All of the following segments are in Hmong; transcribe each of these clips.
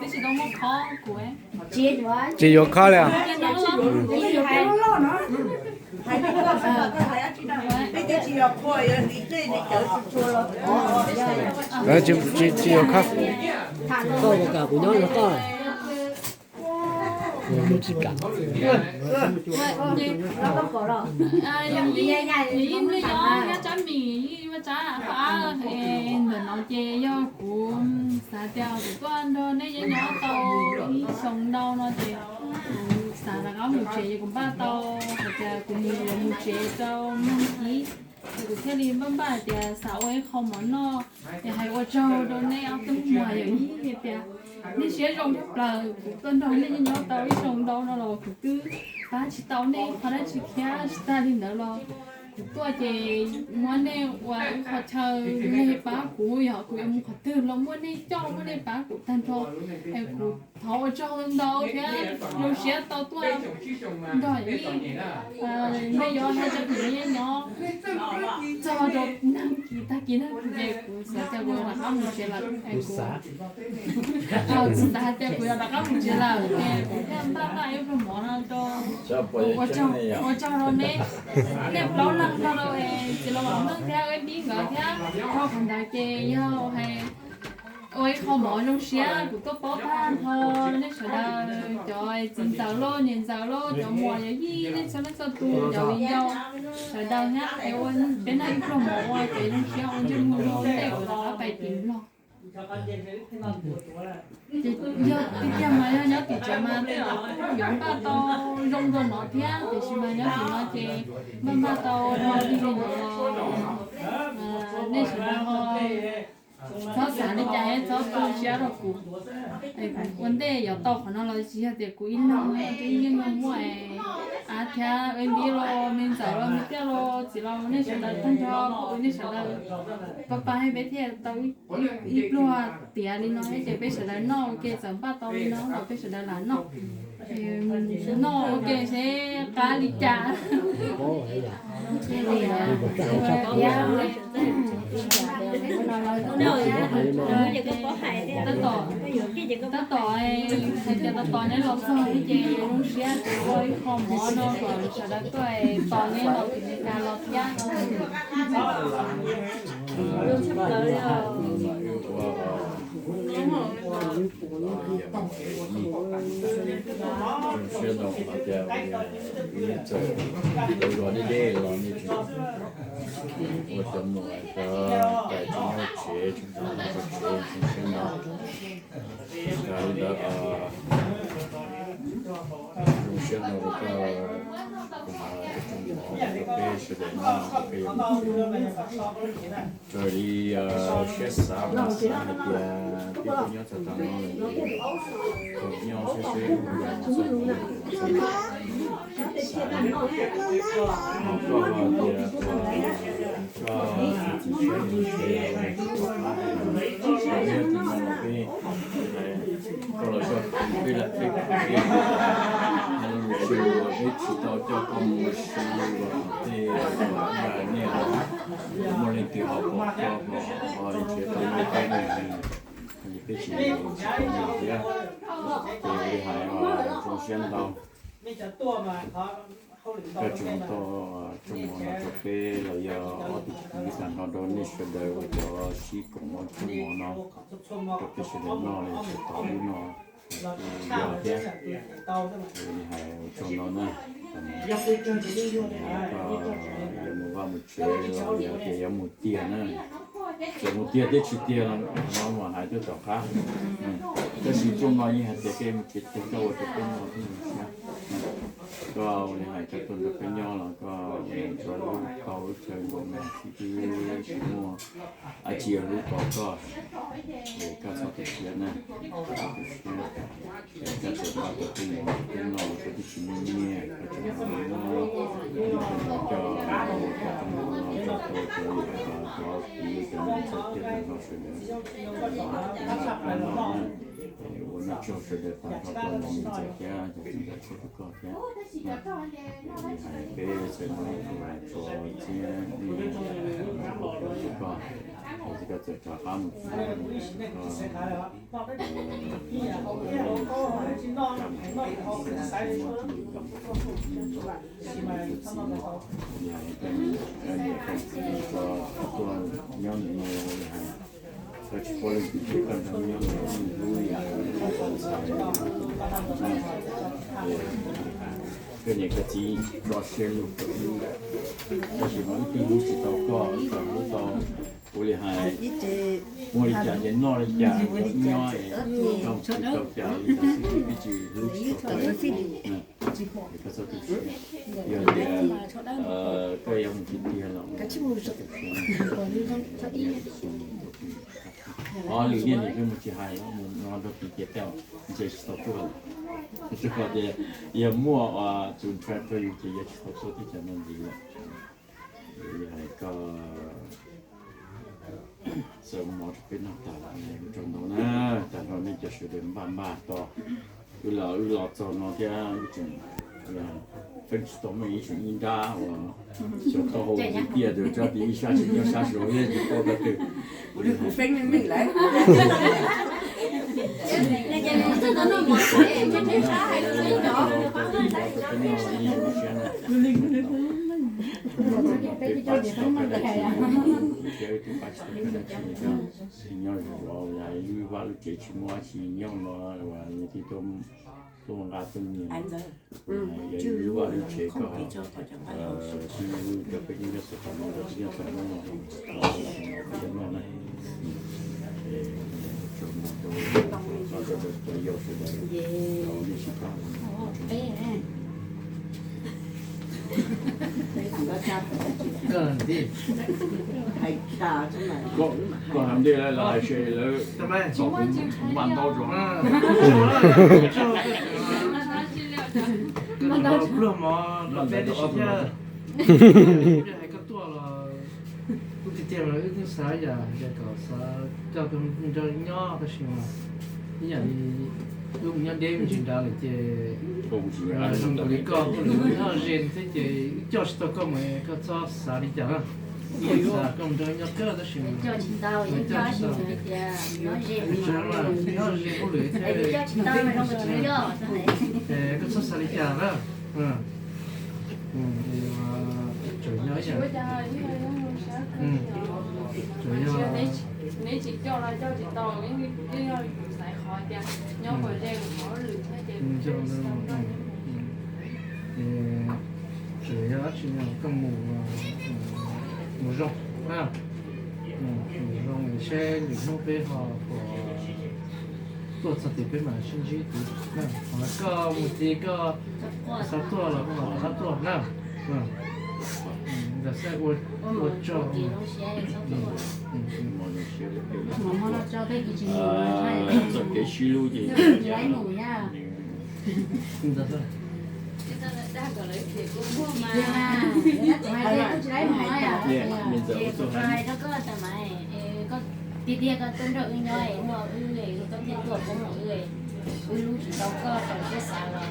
Tsis yuav khob li os. Tsis yuav khob. Koj yuav kam kuv nyob los koj. Tsis kam. Ntawm no ces yog kuv xav tias kuv tuaj nrog nej nyob nyob tau ib xyoo ntau no ces kuv xav rov qab mus tsev, ces kuv npaj tau hais tias kuv mus yuav mus tsev rau neeg ib, ces kuv thiaj li npaj npaj hais tias xav ua ib qho mov noj, ces hais ua tsaug rau nej ob tug muam yawm yij tias nej siab zoo tshaj plaws, kuv tuaj nrog nej nyob nyob tau ib xyoo ntau no los kuv twb pab tsis tau nej qhov dab tsi thiab. Tsis tag li ntawd los kuv tuaj ces muab nej ua ib qho chaw, nej pab kuv, yog kuv yuav mus qhov twg los muaj nej coj, muaj nej pab kuv tag nrho. Es kuv thov ua tsaug ntau thiab zoo siab tau tuaj nrog nej, nej yuav hais rau kuv nyob txog rau nag kis tag kis nag kis ces kuv xav tias kuv rov qab mus tsev lawm. Kuv xav tias kuv yuav rov qab mus tsev lawm ces kuv thiaj npaj npaj ib pluag mov no rau, ua tsaug rau nej, nej plaub leeg nrog rau txiv laus Vam Meej thiab Ab Dib nkawd thiab. Dhau qhov ntawd ces yog hais ua ib qho mov zoo siab kuv tuaj paub tag nrho nej sawv daws, cov txiv ntxawm los niam ntxawm los cov muam yawm yij, nej txhua leej txhua tus, cov viv ncaus sawv daws thiab, es ua peb noj ib pluag mov ua kev zoo siab ua ntsej muag zoo tej uas rov qab pais tim Nplog. Ces yog tiag tiag mas yog nyob tim tsev mas tej zaum yuav npaj tau zoo dua no thiab, tiam sis mas nyob tim no ces npaj npaj tau zoo li no los nej sawv daws ho txhob xav li cas, txhob tu siab rau kuv. Ua ntej yuav tau qhov no los tsis yog tias kuv ib leeg, yeej muaj Ab thiab Ab Dib los me ntxawm los me tiaj los txiv laus, nej sawv daws tag nrho, nej sawv daws pab pab peb thiaj tau ib pluag tiav li no ces peb sawv daws noj ua ke, txawm npaj tau li no los peb sawv daws lam noj. Noj ua ke seb qab li cas. Tab tom, tab tom hais tias tos tos neb los txog ces zoo siab ces ua ib qho mov no kom sawv daws tuaj tos neb los tim Meskas los thiab. Zoo siab ntau hais tias wb txawm ua zog deb deb los nej tseem ua cov muam cov tais tsis nyob tsev, tseem ua tsev, zoo siab ntau. Li ntawd, zoo siab ntau rau koj, kuv hais ua tsaug ntau rau peb sawv daws noj, rau peb yuav mus tsev. Raws li siab xav mas xav hais tias peb twb nyob txog tav no lawm, nyob seb seb mus txog no, xav no koj tias koj txiv siab mus tsev, koj pab hais tias nyob tim no los peb koj los soj peb lam peb peb mus si uas peb tsis tau coj koj mus si uas tej niaj muaj leej twg ho pom koj ho ho li nrhiav tau nej peb mus, peb tsis tsis tau mus thiab. Ces li hais zoo siab ntau. Koj tseem tau tsob mov no rau peb los yog ob tug kwv tag nrho rau nej sawv daws ua cov sib koom ua tsob mov no rau peb sawv daws noj li tau wb no. Yog thiab, li hais ua tsaug ntau na. Koj yuav mus vaj mus tsev los yog tias yuav mus tiag na, txawm mus tiag thiab tsis tiag los no mam hais tuaj tom qab. Tab sis tsob no yeej hais tias koj mus tsev tiag koj ua rau peb noj thiab zoo siab. Koj li hais koj tuaj nrog peb nyob los koj ua tau lub chaw nkaus mas tsis twb tsis muaj dab tsi yuav hlub tau koj. Es koj txhob tu siab na, txhob tu siab. Es koj tseem npaj tau tej ntawd peb noj los koj twb tsis muaj nyiaj, koj tseem muab coj coj tau los tso rau cov niam cov kwv cov niam ntxawm thiab tag nrho sawv daws, peb noj na. Es ua Tsaug sawv daws tag nrho koj ntxhais thiab cov txhua tus koj thiab. Peb txhais hmab tus hais tso thiab koj, koj txawm rov qab mus txog koj, niam txiv, niam txiv tso tuaj nyob ntawm no los hais, koj tsis paub leej twg ces koj nrog nyob ntawm no hlub yam li koj tus ntxhais. Koj niam koj txiv tso siab lug rau wb, tab sis mas wb twb hlub tsis tau koj, txawm hlub tau ua li hais, muaj li cas ces noj li cas, nyob es tau tsis tau cas li cas xwb, wb twb tsis hlub tsis tau koj. Koj txhob tu siab, yog tias koj yuav mus tiag tiag los koj txhob tu siab. Ob lwm niaj nim peb mus tsis hais, mus no rau tim ces tau, ntshe tsis tau tuaj. Rau qhov tias yog muaj tus ntshai rau yus ces yog tsis tau tuaj teb chaws no ntxiv lawm. Yog hais koj txawm mov rau peb noj tas lawm, ua tsaug ntau na, tag nrho nej cov sawv daws npaj npaj tos. Wb los, wb los txog no thiab wb tseem feeb tsis tau meej, ib tseem ib nrab uas xyov taub hau tiag tiag, tso tim ib sab tsis nyob sab saud thiab tsis paub qhov twg. Kuv feeb meej meej lawm. Peb pab tsis tau koj dab tsi, peb pab tsis tau koj dab tsi, nyob zov zov, lub vaj lub tsev tsis muaj dab tsi nyob no, uas yus thiaj tuaj nqa tuaj nyiag. Yog lub vaj lub tsev koj, tsis cov peb cov xov xwm no, cov peb cov Hmoob no, peb cov noj na. Tsaug ntau rau cov yau sawv daws, nej sib pab. Koj hais ntej lawv hais se lawv txom kuv npaj ntau rau. Pluag mov rau peb tib si thiab. Hais koj tuaj los kuj tiag tiag los wb twb xav yam hais tias kom xav coj tus nrog nyob tab sis mas ib yam li wb mus nyob deb me ntsis nrad lawm ces zoo nkaus li koj hauj lwm nyob ze thiab ces wb coj tsis tau koj mus, koj txhob xav li cas na. Xav koj mus nrog nyob kawg tab sis mas nyob ze hauj lwm thiab koj txhob xav li cas na. Tseem yog, tseem yog, neb tsis coj los coj tsis tau, yog yus xaiv qhov tias nyob kom ze qhov lwm thiab ces tseem yog dab tsi no koj mus, mus zoo, mus zoo seb lwm hnub peb ho puas tuaj txog tim peb mam sib ntsib tid. Koj mus tid koj xav tuaj los koj mam rov qab tuaj na. Ntawd xwb, ua tsaug. Txoj kev sib hlub ces ntawd xwb. Tiag tiag koj tuaj nrog wb nyob es muaj wb es wb tau thiaj tuaj poob los wb, wb hlub tsis tau koj, txaus siab xav los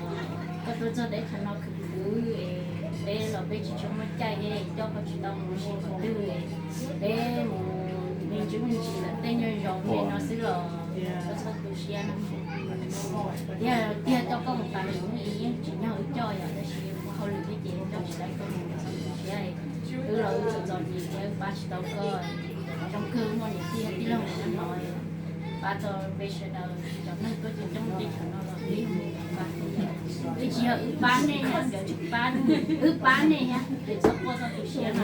koj tuaj txog teb chaws no khwv khwv es peb los peb tsis tshua muaj caij thiab coj koj tsis tau mus ua si qhov twg es peb mus me ntsis me ntsis lawm tej nyuag zos me no xwb los koj txhob tu siab no. Tiag tiag coj koj mus tas lawm yeej tsis yog wb coj yom, tab sis muaj hauj lwm thiab ces coj tsis tau koj mus, txhob tu siab. Wb los wb txom txom nyem thiab wb pab tsis tau koj, zoo kawg muaj niam tij tij laug nyob no pab tau peb sawv daws cov neeg tuaj coob coob teb chaws no los peb pab, wb tsis yog wb pab nej, wb pab nej thiab, txhob quaj txhob tu siab no.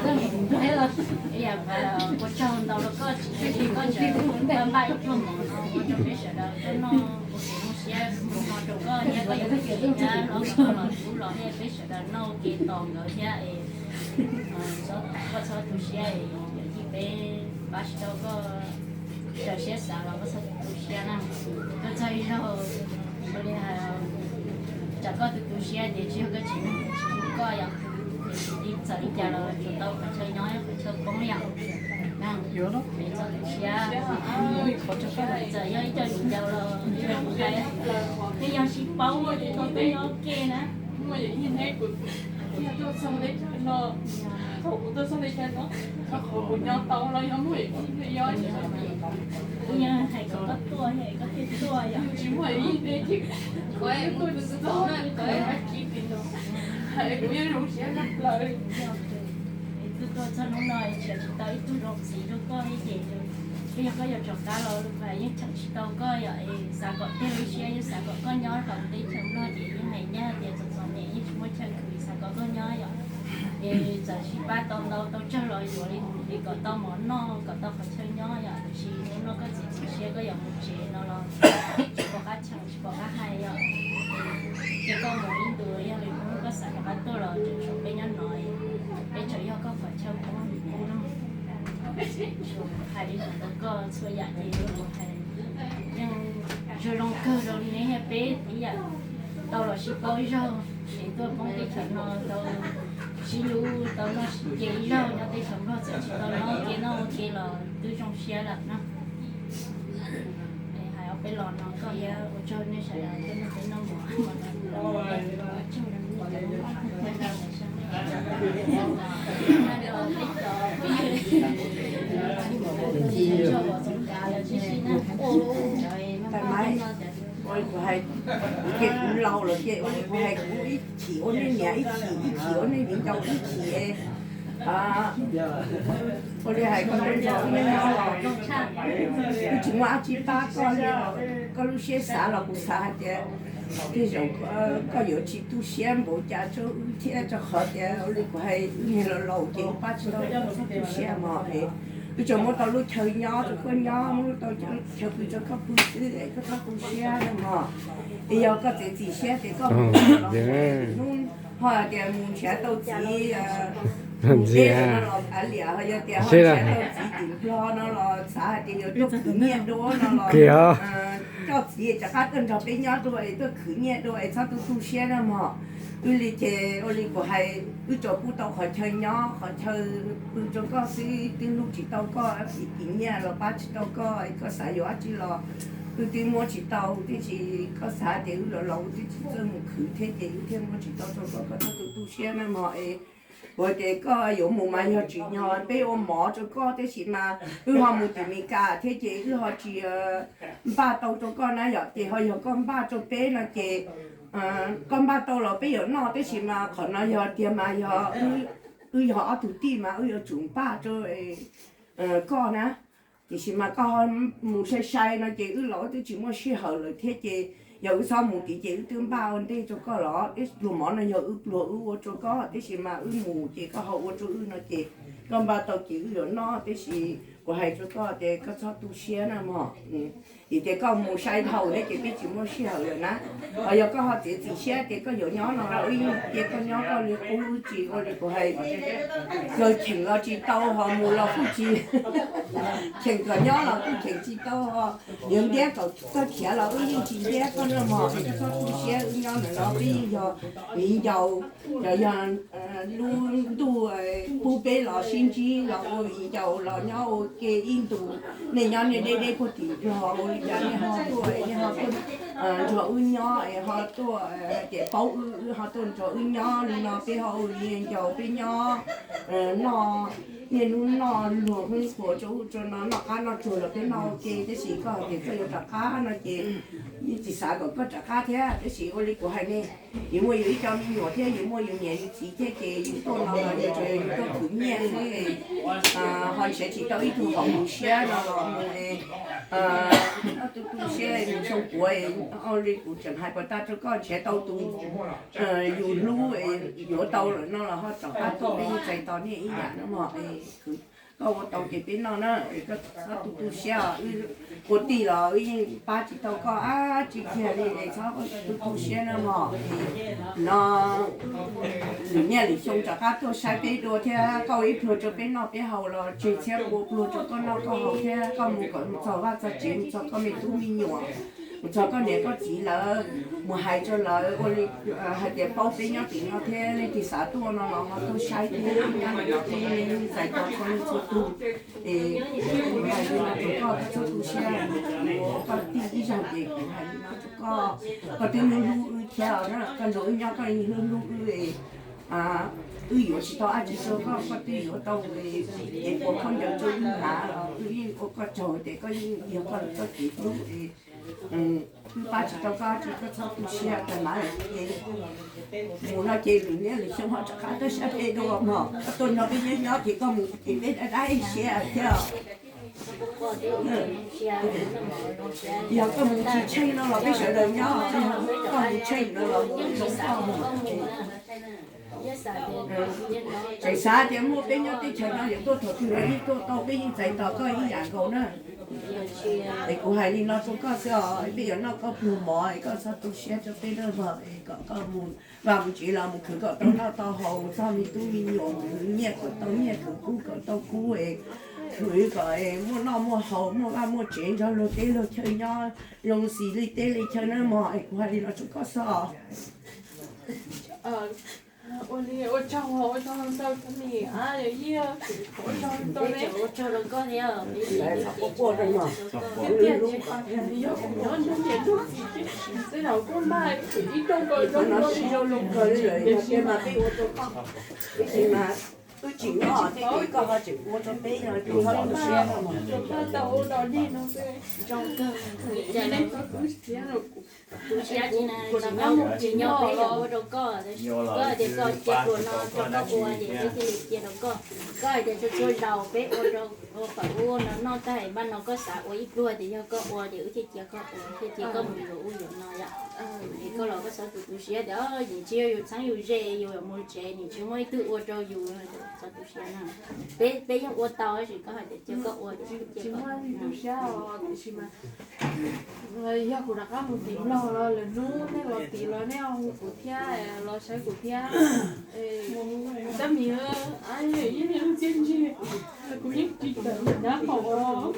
Ua tsaug ntau rau koj tsis yog koj tseem npaj ib pluag mov no ua rau peb sawv daws tuaj noj ua kev zoo siab no rau koj thiab koj yawm txiv thiab hlob koj los tub los thiab peb sawv daws noj ua ke tos nkawd thiab es koj txhob tu siab es yawm yij peb pab tsis tau koj, txaus siab xav los koj txhob tu siab na. Tuaj txog ib zaug ua li tsam koj tu tu siab tias tsis yog koj tseem, tsis yog koj yom, es txawm li cas los tsuas tau qhov chaw nyob qhov chaw poob yom. Txhob tu siab, txawm yog ib co niam yau los ib leeg mus hais, Yog sib paub ces tau tuaj nyob ke na. Muaj yam ib hnub kuv tuaj txog teb chaws no, thaum kuv tuaj txog teb chaws no, qhov kuv nyob tau los yog muaj yam ib hnub yog kuv hais kom koj tuaj, koj thiaj tuaj yom. Tsis muaj ib hnub ces kuv tuaj tsis tau, hais kuv yeej zoo siab tshaj plaws. Es twb tuaj txog hnub no es tseem tsis tau ib tug zoo txiv rau koj li ces, twb yog koj yuav rov qab los los yeej cheem tsis tau koj yom. Es xav kom tiag lub siab, yeej xav kom koj nyob rau teb chaws Nplog ces yeej hais ncaj tias txom txom nyem yeej tsis muaj chaw khwv, xav kom koj nyob yom. Es txawm sib pab tau ntau tau tsawg los yuav li mus li kom tau mov noj, kom tau qhov chaw nyob yom. Tiam sis hnub no koj txiav txim siab koj yuav mus tsev no los tsis pom qab cheem tsis pom qab hais yom. Ces koj mus ib ntus, yog li hnub koj xav rov qab tuaj los tseem tshuav peb nyob no, peb tseem yog koj qhov chaw poob mus pub no. Hais li ntawd rau koj txhua yam ces hais yeej zoo zoo kawg rau neb thiab peb ib yam tau los sib paub ib zaug, es tuaj poob teb chaws no tau sib hlub tau noj sib ce ib zaug nyob teb chaws Nplog, txawm tsis tau noj ua ke noj ua ke los twb zoo siab lawm no. Es hais ob peb los no koj thiab ua tsaug nej sawv daws tuaj nrog peb noj mov. Ua li kuv hais, kuv ces kuv laus lawm ces ua li kuv hais kuv ib chim ua nej niam ib chim, ib chim ua nej viv ncaus ib chim. Ua li hais koj tuaj nrog wb nyob los wb tsis muaj dab tsi pab koj li los koj lub siab xav los kuv xav hais tias tej zaum koj yuav tsis tu siab npaum cas rau wb thiab, rau qhov tias ua li kuv hais wb niag laus laus ces wb pab tsis tau, koj txhob tu siab mog. Wb tsuas muab tau lub chaw nyob rau koj nyob, muab tau chaw pw rau koj pw xwb es koj txhob tu siab no mog. Es yog koj txiav txim siab ces koj mus, hnub ho tias mus nrhiav tau txiv tim teb no los kav liam, ho yog tias ho nrhiav tau txiv tim Nplog no los xav hais tias yuav tuaj khwv nyiaj dua no los coj txiv rov qab tuaj nrog peb nyob dua es tuaj khwv nyiaj dua es txhob tu tu siab na mog. Wb li ces ua li kuv hais, wb tsuas pub tau qhov chaw nyob qhov chaw pw rau koj xwb, twb hlub tsis tau koj, txiv tim nyiaj los pab tsis tau koj, koj xav yuav dab tsi los wb twb muab tsis tau, tiam sis koj xav tias wb laus laus wb twb tsis txawj mus khwv thiab ces wb thiaj muab tsis tau rau koj, koj txhob tu tu siab na mog. Es kuv tias koj yuav mus mas yog tsim nyog peb ua mov rau koj, tiam sis mas wb ho mus tim Meskas thiab ces wb ho tsis npaj tau rau koj na yom. Ces ho yog koj npaj rau peb no ces koj npaj tau los peb yuav noj, tiam sis mas qhov no yog tiag mas yog wb yog ob tug tij mas wb yuav tsum npaj rau koj na. Tiam sis mas koj ho mus sai sai no ces wb los wb twb tsis muaj sij hawm lawm thiab ces yog wb txhob mus tid ces wb twb npaj ua ntej rau koj los, pluag mov no yog wb pluag wb ua rau koj, tiam sis mas wb mus ces koj ho ua rau wb no ces koj npaj tau ces wb yuav noj, tiam sis kuv hais rau koj tias koj txhob tu siab na mog. Vim tias koj mus sai dhau thiab ces peb tsis muaj sij hawm lawm na. Ho yog koj ho txiav txim siab tias koj yuav nyob no los wb yeej cia koj nyob koj li qub, wb tsis ua li kuv hais, kawg cheem los tsis tau ho mus los kuj tsis, cheem kom nyob los kuj cheem tsis tau ho yuav ntiab kom koj khiav los wb yeej tsis ntiab koj na mog. Koj txhob tu siab, wb nyob ntawm no peb yeej yog viv ncaus, yog lub ntuj pub peb los sib ntsib los ua viv ncaus los nyob ua ke ib ntus. Nej nyob nej deb deb puag tim Nplog ua li cas nej ho tuaj, nej ho tuaj nrog wb nyob es ho tuaj hais tias paub wb, wb ho tuaj nrog wb nyob li no, peb ho ua viv ncaus peb nyob noj niaj hnub noj luag hoob qhuas rau ub rau no, noj qab noj tsuag los peb noj ua ke, tab sis koj hais tias koj yuav rov qab no ces yeej tsis xav kom koj rov qab thiab. Tab sis ua li kuv hais ne, yus muaj yus ib co me nyuam thiab yus muaj yus niam yus txiv thiab ces yus tuaj no los yus tsuas yog yus tuaj khwv nyiaj xwb, ho nrhiav tsis tau ib tug haum yus siab no los mus es tu tu siab mus xyoo puav. Ua li kuv tseem hais puas tag rau koj, nrhiav tau tus yus hlub yuav tau lawm no los ho rov qab tuaj peb yeej txais tos nej ib yam no mog. Koj ua tau ces peb noj na, koj txhob tu tu siab, wb ua tij los wb yeej pab tsis tau koj dab tsi kiag li es txhob tu tu siab na mog. No lwm niaj lwm xyoo rov qab tuaj saib peb dua thiab, koj ua ib pluag rau peb noj peb haus los tseg txhiab pua pluag rau koj noj koj haus thiab, koj mus kom mus txog vaj txog tsev mus txog koj me tub me nyuam Mus txog koj niam koj txiv lawv, mus hais rau lawv ua li hais tias paub peb nyob tim no thiab leej twg xav tuaj no los ho tuaj saib thiab, nyob no los peb txais tos txhua leej txhua tus. Es kuv hais li no rau koj, koj txhob tu siab, koj tij ib zaug ces kuv hais li no rau koj, koj twb hlub hlub wb thiab na, koj nrog wb nyob koj yeej hlub hlub wb es wb yuav tsis tau dab tsi rau koj, koj twb yuav tau es ua khaub ncaws rau wb hnav los wb yeej ua koj tsaug ces koj yeej yog koj lawm koj kev hlub es wb pab tsis tau koj dab tsi, koj txhob tu siab tag mas ces mus no ces lwm niaj lwm xyoo ho rov qab tuaj saib peb dua mog, koj tuaj nrog peb nyob nyob ces koj mus ces peb dab dab siab thiab. Yog koj mus tsis tsheej no los peb sawv daws nyob, koj mus tsheej no los zoo koj mus. Tseem xav tias muaj peb nyob teb chaws no yuav tuaj thaum twg los yeej tuaj tau, peb yeej txais tos koj ib yam nkaus na. Es kuv hais li no rau koj xwb os, peb yuav noj koj pluag mov es koj txhob tu siab rau peb nawb mog, es kom koj mus vaj mus tsev los mus khwv kom tau noj tau haus, txog me tub me nyuam mus nyiaj kom tau nyiaj, khwv kub kom tau kub es khwv kom muaj noj muaj haus, muaj vaj muaj tsev, nrog luag teb luag chaw nyob zoo xis li teb li chaw nawb mog, es kuv hais li no rau koj xwb os. Ua li ua tsaug, ua tsaug ntau tus niam, ua tsaug ntau ne. Ua tsaug rau koj thiab. Tiag tiag, yog kuv nyob ntuj niam ntuj txiv, tej zaum kuj npaj ib rooj kaum rooj no tsis zoo los kawg li lawm, tiam sis mas peb ua rau koj, tiam sis mas twb tsis nyob thiab ces koj ho tseem ua rau peb no ces ho tu siab no mas. Tau ua dog dig no xwb. Zoo kawg. Kuv siab tsis na, tsis nyob, tsis nyob peb yuav ua rau koj, koj hais tias koj cia pluas no rau koj ua ces peb thiaj li cia rau koj. Koj hais tias txhua txhua zaus peb ua rau, ua kom ua no noj tag npaj no koj xav ua ib pluag ces yog koj ua ces wb thiaj cia koj ua, thiaj cia koj mus yuav ub yuav no yom. Es koj los koj txhob tu tu siab tias yus tsis yog yus txheeb yus ze yus mus tsev nws tsis muaj ib tug ua rau yus, txhob tu siab na. Peb, peb yeej ua tau tab sis koj hais tias cia koj ua ces wb cia koj ua. Yog kuv rov qab mus tim Nplog los lwm hnub nej los tim los nej hu kuv thiab, los saib kuv thiab. Tab mis, yeej niaj hnub txiaj ntsig, kuv yeej tsis tawm nyab qaum os.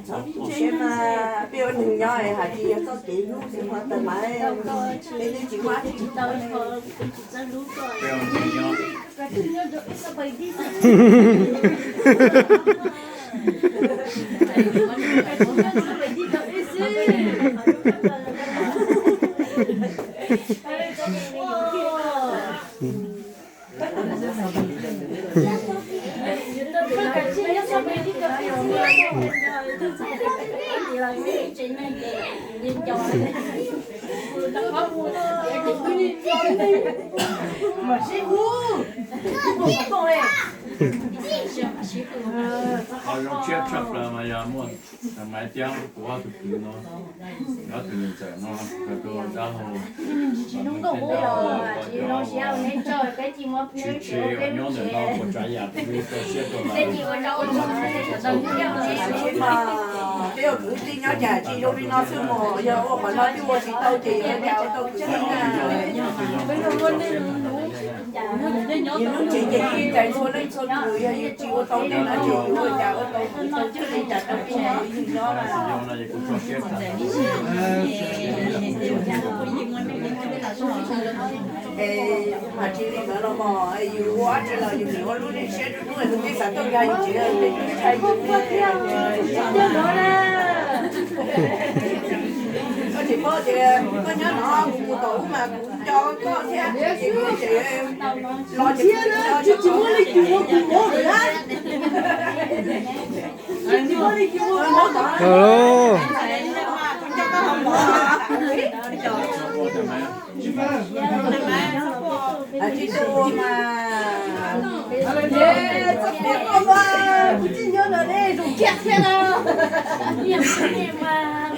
Txhob tu siab mas, peb ua neeg nyob hais tias yog txoj kev hlub xwb mas tawm mas, peb twb tsis muaj dab tsi tau. Ho zoo siab tshaj plaws mas yog muaj Maiv thiab kuv ob tug kwv no, ob tug niam ntxawm no, rau tus dab laug. Tsis zoo nkauj ua, tsis zoo siab ua neb tso, peb tsis muab peb tsis ua peb lub tsev, peb tsis ua rau ua tso, peb ua kwv tij nyob cas tsis zoo li no xwb mog, yog ua qhov no twb ua tsis tau ces yuav ua cas ua tau kwv tij na. Yus lub tsev ces yeej tais txhua leej txhua tus, yog yeej tsis ua tau ntawm no ces yuav ua cas ua tau kwv tau tij li cas rau peb nyob na. Es mas tsis li ntawd los mog, yus ua dab tsi los yus nim ua lub neej siab dub dub, tus tij xav tuaj nkag yus tsev, tej tub ntshai yus. Koj tsis paub tias koj nyob no, kuv mus tom ub mas kuv nco koj thiab, ces kuv tseem los ces kuv tsis nco, tsis muaj leej twg ua kuv mov lawm na. Tsis muaj leej twg ua kuv mov lawm. Kuv nco koj haus mov. Tsis tuaj ua mas. Txoj kev quaj mas kuv tsis nyob no ne, zoo kiag thiab na. Txoj quaj mas.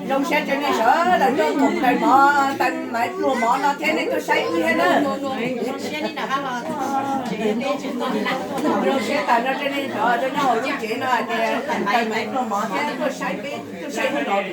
Zoo siab rau nej sawv daws tuaj koom tais mov, tais maiv pluag mov no thiab nej tuaj saib wb thiab na. Zoo siab tas no rau nej sawv daws nyob hauv lub tsev no hais tias tais maiv pluag mov thiab tuaj saib peb, tuaj saib wb los.